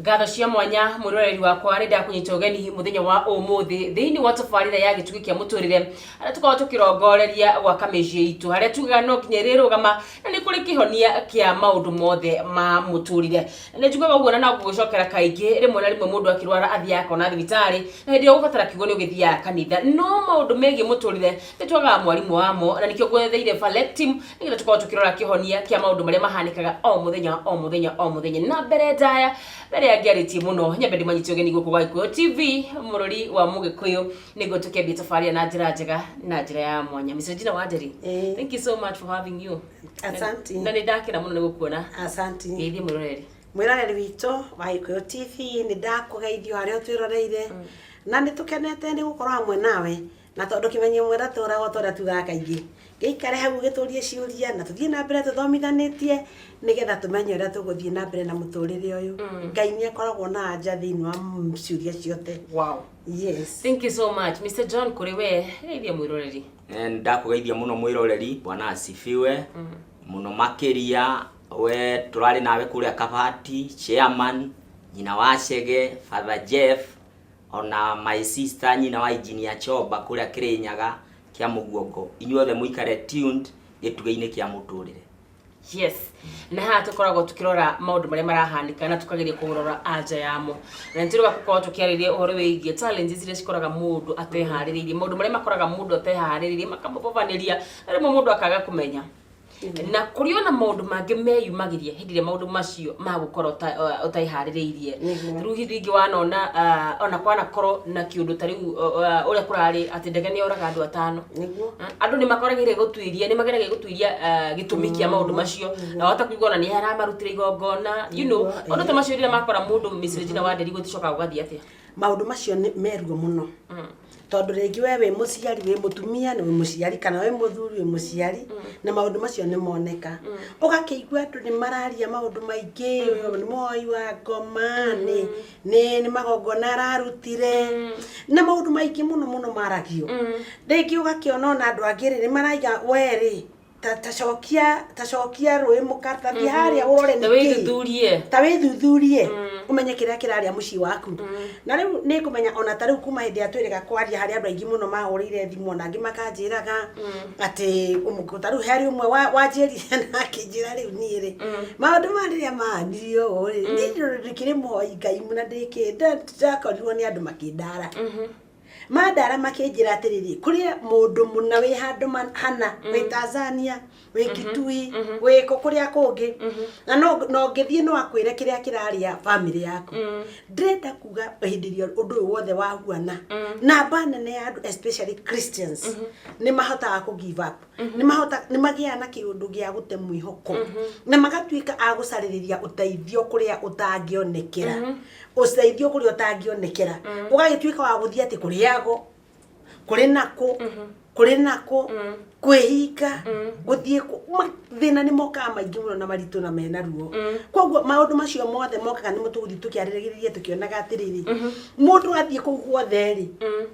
Ngatho cia mwanya mwĩroreri wakwa, nĩ ndakũnyita ũgeni mũthenya wa ũmũthĩ thĩinĩ wa tabarĩra ya Gĩtugĩ kĩa Mũtũrĩre, harĩa tũkoragwo tũkĩrongoreria gwaka mĩciĩ itũ, harĩa tugaga no nginya ĩrĩrũgama na nĩ kũrĩ kĩhonia kĩa maũndũ mothe ma mũtũrĩre. Na nĩ njugaga ũguo na no ngũgĩcokera kaingĩ, rĩmwe na rĩmwe mũndũ akĩrwara athiaga akona thibitarĩ, na hĩndĩ ĩrĩa ũgũbatara kiugo nĩ ũgĩthiaga kanitha, no maũndũ megiĩ mũtũrĩre nĩ twagaga mwarimũ wamo, na nĩkĩo ngwetheire Valek Team nĩgetha tũkorwo tũkĩrora kĩhonia kĩa maũndũ marĩa mahanĩkaga o mũthenya o mũthenya o mũthenya. Na mbere ndaya, mbere ya ngĩarĩtie mũno, nyambe ndĩmanyite ũgeni gũkũ gwa Gĩkũyũ TV, mũrũri wa Mũgĩkũyũ, nĩguo tũkĩambie tabarĩra na njĩra njega na njĩra ya mwanya. Miss Regina Wanderi, thank you so much for having you. Asante. Na nĩ ndakena mũno nĩ gũkuona. Asante. Geithie mwĩroreri. Mwĩroreri witũ wa Gĩkũyũ TV, nĩ ndakũgeithio harĩa ũtwĩroreire, na nĩ tũkenete nĩ gũkorwo hamwe nawe, na tondũ kĩmenyo ĩmwe ndatũraga ta ũrĩa tugaga kaingĩ, gĩikare hau ũgĩtũrie ciũria na tũthiĩ na mbere tũthomithanĩtie nĩgetha tũmenye ũrĩa tũgũthiĩ na mbere na mũtũrĩre ũyũ. Ngai nĩ akoragwo na anja thĩinĩ wa ciũria ciothe. Yes. Thank you so much. Mr John, kũrĩ we, geithia mwĩroreri. Ndakũgeithia mũno mwĩroreri, bwana asifiwe mũno makĩria. We tũrarĩ nawe kũrĩa Kabati, chairman, nyina wa Chege, Father Jeff, ona my sister, nyina wa Engineer Choba kũrĩa Kĩrĩnyaga kĩa Mũguongo. Inyuothe mũikare tuned Gĩtugĩ-inĩ kĩa Mũtũrĩre. Yes, na haha tũkoragwo tũkĩrora maũndũ marĩa marahanĩka na tũkageria kũrora anja yamo, na nĩ tũrĩga gũkorwo tũkĩarĩria ũhoro wĩgiĩ challenges iria cikoraga mũndũ ateharĩrĩirie, maũndũ marĩa makoraga mũndũ ateharĩrĩirie makamũbobanĩria, na rĩmwe mũndũ akaga kũmenya, na kũrĩ ona maũndũ mangĩ meyumagĩria hĩndĩ ĩrĩa maũndũ macio magũkorwo ũteharĩrĩirie. Rĩu hĩndĩ ingĩ wanona ona kwanakorwo na kĩũndũ ta rĩu ũrĩa kũrarĩ atĩ ndege nĩ yoraga andũ 5. Andũ nĩ makoragĩire gũtuiria, nĩ mageragia gũtuiria gĩtũmi kĩa maũndũ macio, na wahota kũigua ona nĩ aramarutĩra igongona, maũndũ ta macio rĩrĩa makora mũndũ, Miss Regina Wanderi, gũticokaga gũgathiĩ atĩa? Maũndũ macio nĩ meruo mũno, tondũ rĩngĩ we wĩ mũciari, wĩ mũtumia, nĩ wĩ mũciari, kana wĩ mũthuri, wĩ mũciari, na maũndũ macio nĩ moneka, ũgakĩigua andũ nĩ mararia maũndũ maingĩ, ũyũ nĩ mũhoi wa ngoma, nĩ magongona ararutire, na maũndũ maingĩ mũno mũno maragio. Rĩngĩ ũgakĩona ona andũ angĩ rĩ, nĩ maraiga we rĩ, ta cokia rũĩ mũka, ta thiĩ harĩa ũrore ta nĩkĩ. Wĩthuthurie. Ta wĩthuthurie ũmenye kĩrĩa kĩrarĩa mũciĩ waku. Na rĩu nĩ ngũmenya ona ta rĩu kuma hĩndĩ ĩrĩa twĩrĩga kwaria, harĩ andũ aingĩ mũno mahũrĩire thimũ, ona angĩ makanjĩraga atĩ ta rĩu harĩ ũmwe wanjĩrire na akĩnjĩra, rĩu niĩ rĩ, maũndũ maya rĩrĩa mahanirio ũũ rĩ, niĩ ndĩkĩrĩ mũhoi Ngai na ndĩkĩ ndakorirwo nĩ andũ makĩndara mandara, makĩnjĩra atĩrĩrĩ, kũrĩ mũndũ mũna wĩ handũ hana, wĩ Tanzania, wĩ Kitui, wĩ kũ kũrĩa kũngĩ, na no ngĩthiĩ no akwĩre kĩrĩa kĩrarĩa family yaku. Ndĩrenda kuga hĩndĩ ĩrĩa ũndũ ũyũ wothe wahuana, namba nene ya andũ, especially Christians, nĩ mahotaga kũ give up, nĩ magĩaga na kĩũndũ gĩa gũte mwĩhoko na magatuĩka a gũcarĩrĩria ũteithio kũrĩa ũtangĩonekera, ũteithio kũrĩa ũtangĩonekera, ũgagĩtuĩka wa gũthiĩ atĩ kũrĩ ago, kũrĩ nakũ, kũrĩ nakũ, kwĩhinga, gũthiĩ thĩna nĩ mokaga maingĩ mũno na maritũ na mena ruo. Koguo maũndũ macio mothe mokaga nĩmo tũgũthiĩ tũkĩarĩrĩria, tũkĩonaga atĩrĩrĩ, mũndũ athiĩ kũu guothe rĩ,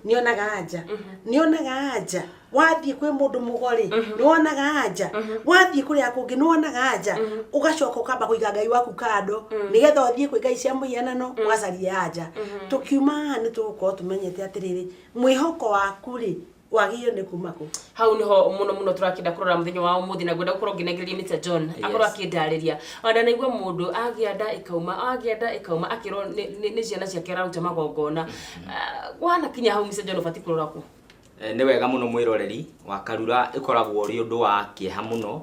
nĩonaga anja, nĩonaga anja. Wathiĩ kwĩ mũndũ mũgo-rĩ, nĩwonaga anja. Wathiĩ kũrĩa kũngĩ, nĩwonaga anja. Ũgacoka ũkamba kũiga Ngai waku kando nĩgetha ũthiĩ kwĩ ngai cia mũhianano ũgacarie anja. Tũkiuma haha nĩ tũgũkorwo tũmenyete atĩrĩrĩ, mwĩhoko waku rĩ, wagĩrĩirwo nĩ kuma kũ? Hau niho muno muno turakĩenda kũrora mũthenya wa ũmũthĩ, na ngwenda gũkorwo ngĩnengereria Mr John akorwo akĩndarĩria. Ona naigua mũndũ agĩa nda ĩkauma, agĩa nda ĩkauma, akĩrwo nĩ ciana ciake araruta magongona. Wanakinya hau, Mr John, ũbatiĩ kũrora kũ? Nĩ wega mũno mwĩroreri wa Karura, ĩkoragwo ũrĩ ũndũ wa kĩeha mũno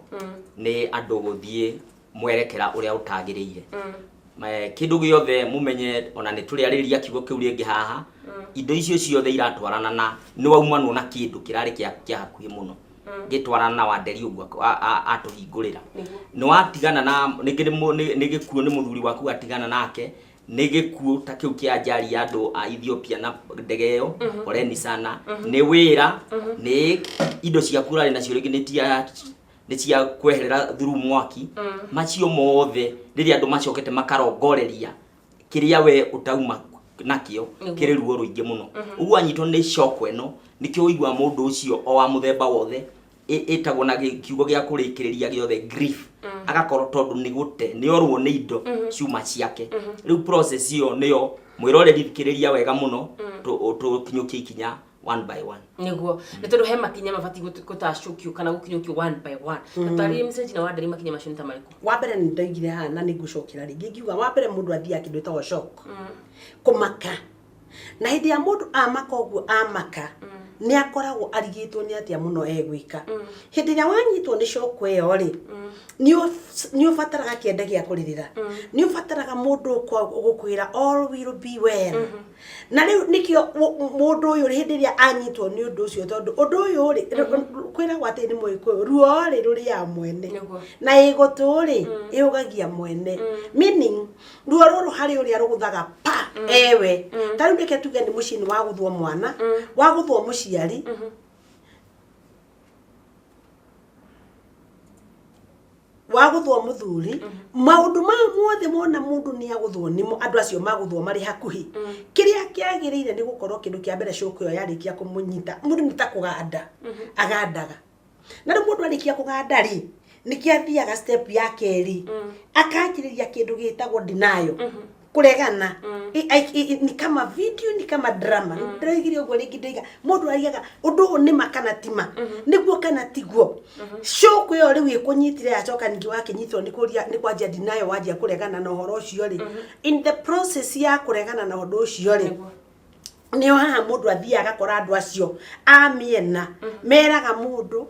nĩ andũ gũthiĩ mwerekera ũrĩa ũtagĩrĩire. Kĩndũ gĩothe mũmenye, ona nĩ tũrĩarĩrĩria kiugo kĩu rĩngĩ haha, indo icio ciothe iratwarana na nĩ waumanwo na kĩndũ kĩrarĩ kĩa hakuhĩ mũno gĩtwarana na Wanderi ũguo atũhingũrĩra. Nĩ watigana na rĩngĩ nĩ gĩkuũ, nĩ mũthuri waku watigana nake, nĩ gĩkuũ ta kĩu kĩa ajali ya andũ a Ethiopia na ndege ĩyo, poleni sana, nĩ wĩra, nĩ indo ciaku ũrarĩ nacio, rĩngĩ nĩ tia nĩ cia kweherera through mwaki. Macio mothe rĩrĩa andũ macokete makarongoreria kĩrĩa we ũtauma nakĩo, kĩrĩ ruo rũingĩ mũno. Ũguo anyitwo nĩ shock ĩno, nĩkĩo ũigua mũndũ ũcio o wa mũthemba wothe. Ĩtagwo na kiugo gĩa kũrĩkĩrĩria gĩothe grief, agakorwo tondũ nĩ gũte nĩ orwo nĩ indo ciuma ciake. Rĩu process ĩyo nĩyo mwĩroreri, thikĩrĩria wega mũno, tũkinyũkie ikinya one by one. Nĩguo, nĩ tondũ he makinya mabatiĩ gũtacũkio kana gũkinyũkio one by one. Tatarĩrie, Mrs. Regina Wanderi, makinya macio nĩ ta marĩkũ? Wa mbere nĩ ndoigire haha na nĩ ngũcokera rĩngĩ ngiuga, wa mbere mũndũ athiaga kĩndũ ĩtagwo shock, kũmaka. Na hĩndĩ ya mũndũ amaka ũguo, amaka nĩ akoragwo arigĩtwo nĩ atĩa mũno egwĩka. Hĩndĩ ĩrĩa wanyitwo nĩ shock ĩyo rĩ, nĩ ũbataraga kĩende gĩa kũrĩrĩra, nĩ ũbataraga mũndũ ũgũkwĩra all will be well. Na rĩu nĩkĩo mũndũ ũyũ hĩndĩ ĩrĩa anyitwo nĩ ũndũ ũcio, tondũ ũndũ ũyũ rĩ, kwĩragwo atĩ nĩ mũgĩkũyũ, ruo rĩ rũrĩaga mwene. Na ĩgũtũ rĩ ĩũgagia mwene, meaning ruo rũrũ harĩ ũrĩa rũgũthaga pa ewe. Ta rĩu reke tuge nĩ mũciĩ nĩ wagũthwo mwana, wagũthwo mũciari, wagũthwo mũthuri, maũndũ maya mothe mona mũndũ nĩ agũthwo nĩmo, andũ acio magũthwo marĩ hakuhĩ. Kĩrĩa kĩagĩrĩire nĩ gũkorwo kĩndũ kĩa mbere, shock ĩyo yarĩkia kũmũnyita, mũndũ nĩ ta kũganda agandaga. Na rĩu mũndũ arĩkia kũganda rĩ, nĩkĩo athiaga step ya kerĩ, akanjĩrĩria kĩndũ gĩtagwo denial, kũregana. Ni kama video, ni kama drama. Ndĩroigire ũguo rĩngĩ, ndoiga mũndũ aigaga ũndũ ũyũ nĩma kana tima, nĩguo kana tiguo. Shock ĩyo rĩu ĩkũnyitire, yacoka ningĩ wakĩnyitwo nĩ kũria, nĩ kwanjia denial, wanjia kũregana na ũhoro ũcio rĩ, in the process ya kũregana na ũndũ ũcio rĩ, nĩo haha mũndũ athiaga agakora andũ acio a mĩena meraga mũndũ,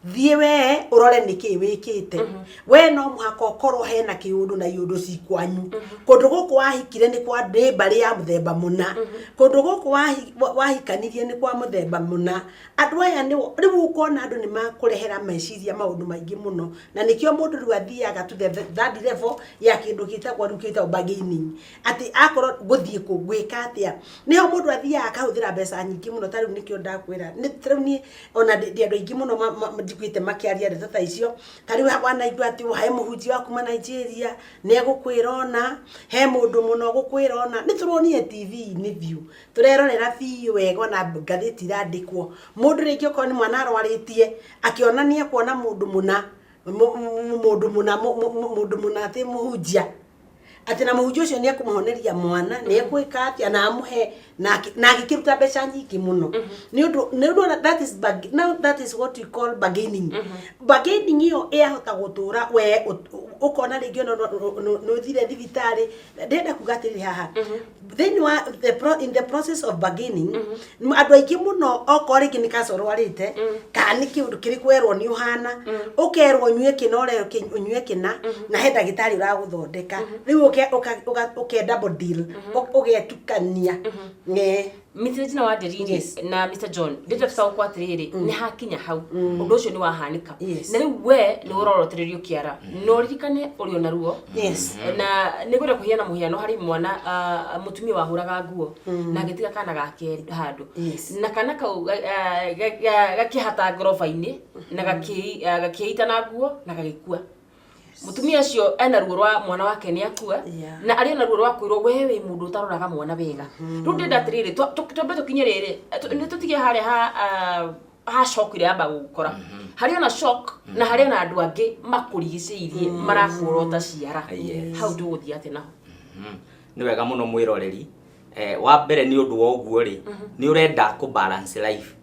thiĩ wee ũrore nĩkĩ wĩkĩte. We no mũhaka ũkorwo hena kĩũndũ na iũndũ ci kwanyu. Kũndũ gũkũ wahikire nĩ kwa nĩ mbarĩ ya mũthemba mũna, kũndũ gũkũ wahikanirie nĩ kwa mũthemba mũna. Andũ aya nĩ rĩu ũkona andũ nĩ makũrehera meciria maũndũ maingĩ mũno, na nĩkĩo mũndũ rĩu athiaga to the third level ya kĩndũ gĩtagwo rĩu gĩtagwo bargaining, atĩ akorwo ngũthiĩ kũ, ngwĩka atĩa. Nĩho mũndũ athiaga akahũthĩra mbeca nyingĩ mũno. Ta rĩu nĩkĩo ndakwĩra, nĩ ta rĩu niĩ ona ndĩ andũ aingĩ mũno njiguĩte makĩaria ndeto ta icio. Ta rĩu wanaigua atĩ he mũhunjia wa kuma Nigeria nĩ egũkwĩra, ona he mũndũ mũno ũgũkwĩra, ona nĩ tũronire TV-inĩ biũ, tũrerorera biũ wega, ona ngathĩti irandĩkwo, mũndũ rĩngĩ okorwo nĩ mwana arwarĩtie, akĩonania kuona mũndũ mũna, mũndũ mũna, mũndũ mũna, atĩ mũhunjia, atĩ na mũhunjia ũcio nĩ ekũmũhoneria mwana, nĩ egwĩka atĩa, na amũhe na agĩkĩruta mbeca nyingĩ mũno. Nĩ ũndũ ona that is now that is what we call bargaining. Bargaining ĩyo ĩyahota gũtũra we ũkona rĩngĩ ona nĩ ũthire thibitarĩ. Ndĩrenda kuga atĩrĩrĩ haha, thĩinĩ wa the pro, in the process of bargaining, andũ aingĩ mũno, okorwo rĩngĩ nĩ cancer ũrwarĩte kana nĩ kĩũndũ kĩrĩkũ, werwo nĩ ũhana, ũkerwo ũnyue kĩna, ũrerwo ũnyue kĩna, na he ndagĩtarĩ ũragũthondeka, rĩu ũke double deal, ũgetukania. Mr. Regina Wanderi na Mr. John, ndĩrenda tũtaũkwo atĩrĩrĩ, nĩ hakinya hau ũndũ ũcio nĩ wahanĩka, na rĩu we nĩ ũrorotererio kĩara, na ũririkane ũrĩ ona ruo. Na nĩ ngwenda kũheana mũhiano harĩ mwana, mũtumia wahũraga nguo na agĩtiga kana gake handũ, na kana kau gakĩhata ngoroba-inĩ na gakĩita na nguo na gagĩkua. Mũtumia ũcio ena ruo rwa mwana wake nĩ akua, na arĩ ona ruo rwa kwĩrwo we wĩ mũndũ ũtaroraga mwana wega. Rĩu ndĩrenda atĩrĩrĩ, twambe tũkinye rĩrĩ, nĩ tũtige harĩa ha ha shock ĩrĩa yamba gũgũkora. Harĩ ona shock na harĩ ona andũ angĩ makũrigicĩirie marakũrota ciara. Hau tũgũthiĩ atĩa naho? Nĩ wega mũno mwĩroreri. Wa mbere, nĩ ũndũ wa ũguo rĩ, nĩ ũrenda kũ balance life,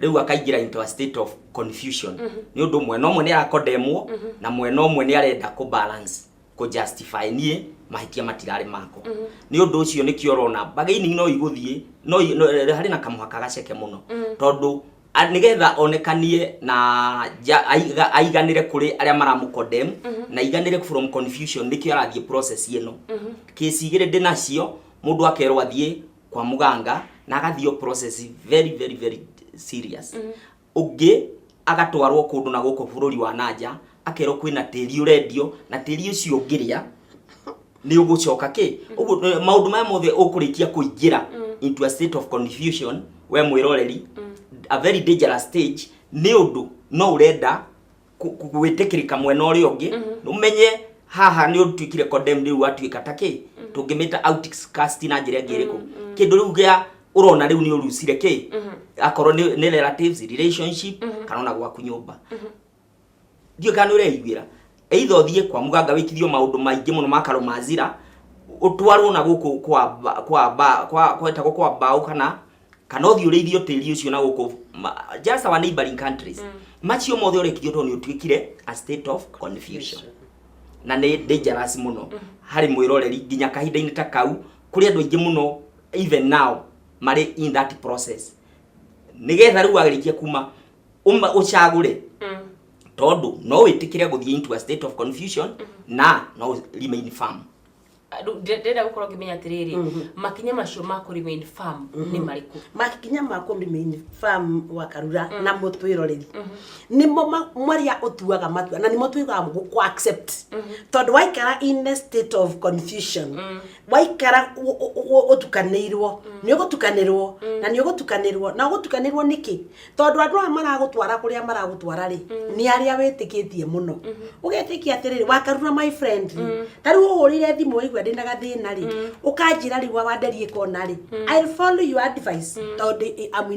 rĩu akaingĩra into a state of confusion, nĩ ũndũ mwena ũmwe nĩ arakondemwo na mwena ũmwe nĩ arenda kũ balance, kũ justify niĩ mahĩtia matirarĩ makwa. Nĩ ũndũ ũcio nĩkĩo ũrona bargaining no igũthiĩ no harĩ na kamũhaka gaceke mũno, tondũ nĩgetha onekanie na aiganĩre kũrĩ arĩa maramũkondem na aiganĩre from confusion, nĩkĩo arathiĩ process ĩno. Kesi igĩrĩ ndĩ nacio, mũndũ akerwo athiĩ kwa mũganga na agathiĩ o process very very very serious. Ũngĩ agatwarwo kũndũ na gũkũ bũrũri wa nanja, akerwo kwĩna tĩri ũrendio na tĩri ũcio ũngĩrĩa nĩ ũgũcoka kĩ ũguo. Maũndũ maya mothe ũkũrĩkia kũingĩra into a state of confusion, we mwĩroreri, a very dangerous stage, nĩ ũndũ no ũrenda gwĩtĩkĩrĩka mwena ũrĩa ũngĩ. Ũmenye haha nĩ ũtuĩkire condemned, rĩu watuĩka ta kĩ tũngĩmĩta outcast na njĩra ĩngĩ ĩrĩkũ, kĩndũ rĩu gĩa Ũrona rĩu nĩ ũrucire kĩ, akorwo nĩ relatives, relationship, kana ona gwaku nyũmba. Ndiũĩ kana nĩ ũreiguĩra. Either ũthiĩ kwa mũganga wĩkithio maũndũ maingĩ mũno ma karũmanzira, ũtwarwo na gũkũ kwa ba kwa kwetagwo kwa mbaũ, kana ũthiĩ ũrĩithio tĩri ũcio na gũkũ just our neighboring countries. Macio mothe ũrekithio tondũ nĩ ũtuĩkire a state of confusion, na nĩ dangerous mũno harĩ mwĩroreri. Nginya kahinda-inĩ ta kau kũrĩ andũ aingĩ mũno even now marĩ in that process, nĩgetha rĩu wagĩrĩkia kuma ũcagũre, tondũ no wĩtĩkĩre gũthiĩ into a state of confusion na no remain firm. Rĩu ndĩrenda gũkorwo ngĩmenya atĩrĩrĩ, makinya macio ma kũ remain firm nĩ marĩkũ? Makinya ma kũ remain firm, wa Karura na mũtwĩroreri, nĩmo marĩa ũtuaga matua, na nĩmo tuigaga gũ accept, tondũ waikara in a state of confusion, waikara ũtukanĩirwo, nĩ ũgũtukanĩrwo na nĩ ũgũtukanĩrwo na ũgũtukanĩrwo. Nĩkĩ? Tondũ andũ aya maragũtwara kũrĩa maragũtwara rĩ, nĩ arĩa wĩtĩkĩtie mũno. Ũgetĩkia atĩrĩrĩ, wakarura my friend rĩ, ta rĩu ũhũrĩire thimũ waigua ndĩna gathĩna rĩ, ũkanjĩra rĩu wanderie kona rĩ, I'll follow your advice tondũ I'm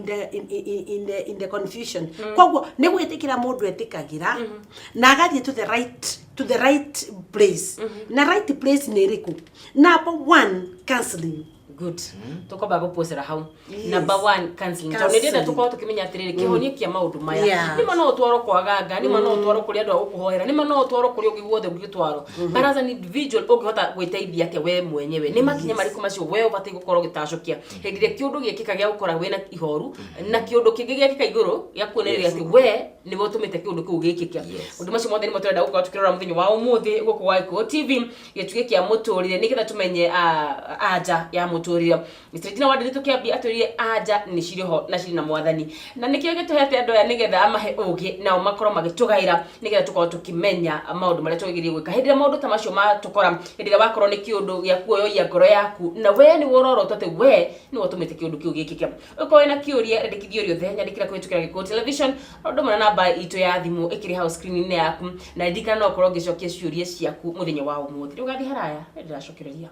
in the confusion. Koguo nĩ gwĩtĩkĩra mũndũ etĩkagĩra na agathiĩ to the right place. Na right place nĩ ĩrĩkũ? Number one, counseling. Good, tukwamba gũpocera hau. Number one, counseling, tondũ nĩ ndĩrenda tũkorwo tũkĩmenya atĩrĩrĩ, kĩhonia kĩa maũndũ maya, nĩma no ũtwarwo kwa ganga, nĩma no ũtwarwo kũrĩ andũ a gũkũhoera, nĩma no ũtwarwo kũrĩ ũngĩ guothe ũngĩtwarwo, but as an individual ũngĩhota gwĩteithia atĩa we mwenyewe? Nĩ makinya marĩkũ macio we ũbatiĩ gũkorwo ũgĩtacũkia hĩndĩ ĩrĩa kĩũndũ gĩkĩka gĩa gũkora wĩna ihoru, na kĩũndũ kĩngĩ gĩekĩka igũrũ gĩa kuonereria atĩ we nĩwe ũtũmĩte kĩũndũ kĩu gĩkĩke? Maũndũ macio mothe nĩmo tũrenda gũkorwo tũkĩrora mũthenya wa ũmũthĩ gũkũ gwa Gĩkũyũ TV, gĩtugĩ kĩa mũtũrĩre, nĩgetha tũmenye anja ya mũtũrĩre. Mr. Regina Wanderi, tũkĩambia atwĩrire anja nĩ cirĩ ho na cirĩ na Mwathani, na nĩkĩo gĩtũhete andũ aya nĩgetha amahe ũgĩ nao makorwo magĩtũgaĩra, nĩgetha tũkorwo tũkĩmenya maũndũ marĩa twagĩrĩire gwĩka hĩndĩ ĩrĩa maũndũ ta macio matũkora, hĩndĩ ĩrĩa wakorwo nĩ kĩũndũ gĩa kuoyoia ngoro yaku na we nĩwe ũrorotwo atĩ we nĩwe ũtũmĩte kĩũndũ kĩu gĩkĩke. Ũkorwo wĩna kĩũria, rendekithio rĩothe, nyandĩkĩra kũhĩtũkĩra Gĩkũyũ Television, o ũndũ ũmwe na namba itũ ya thimũ ĩkĩrĩ hau screen-inĩ yaku, na ririkana no ũkorwo ngĩcokia ciũria ciaku mũthenya wa ũmũthĩ. Ndũgathiĩ haraya, ndĩracokereria.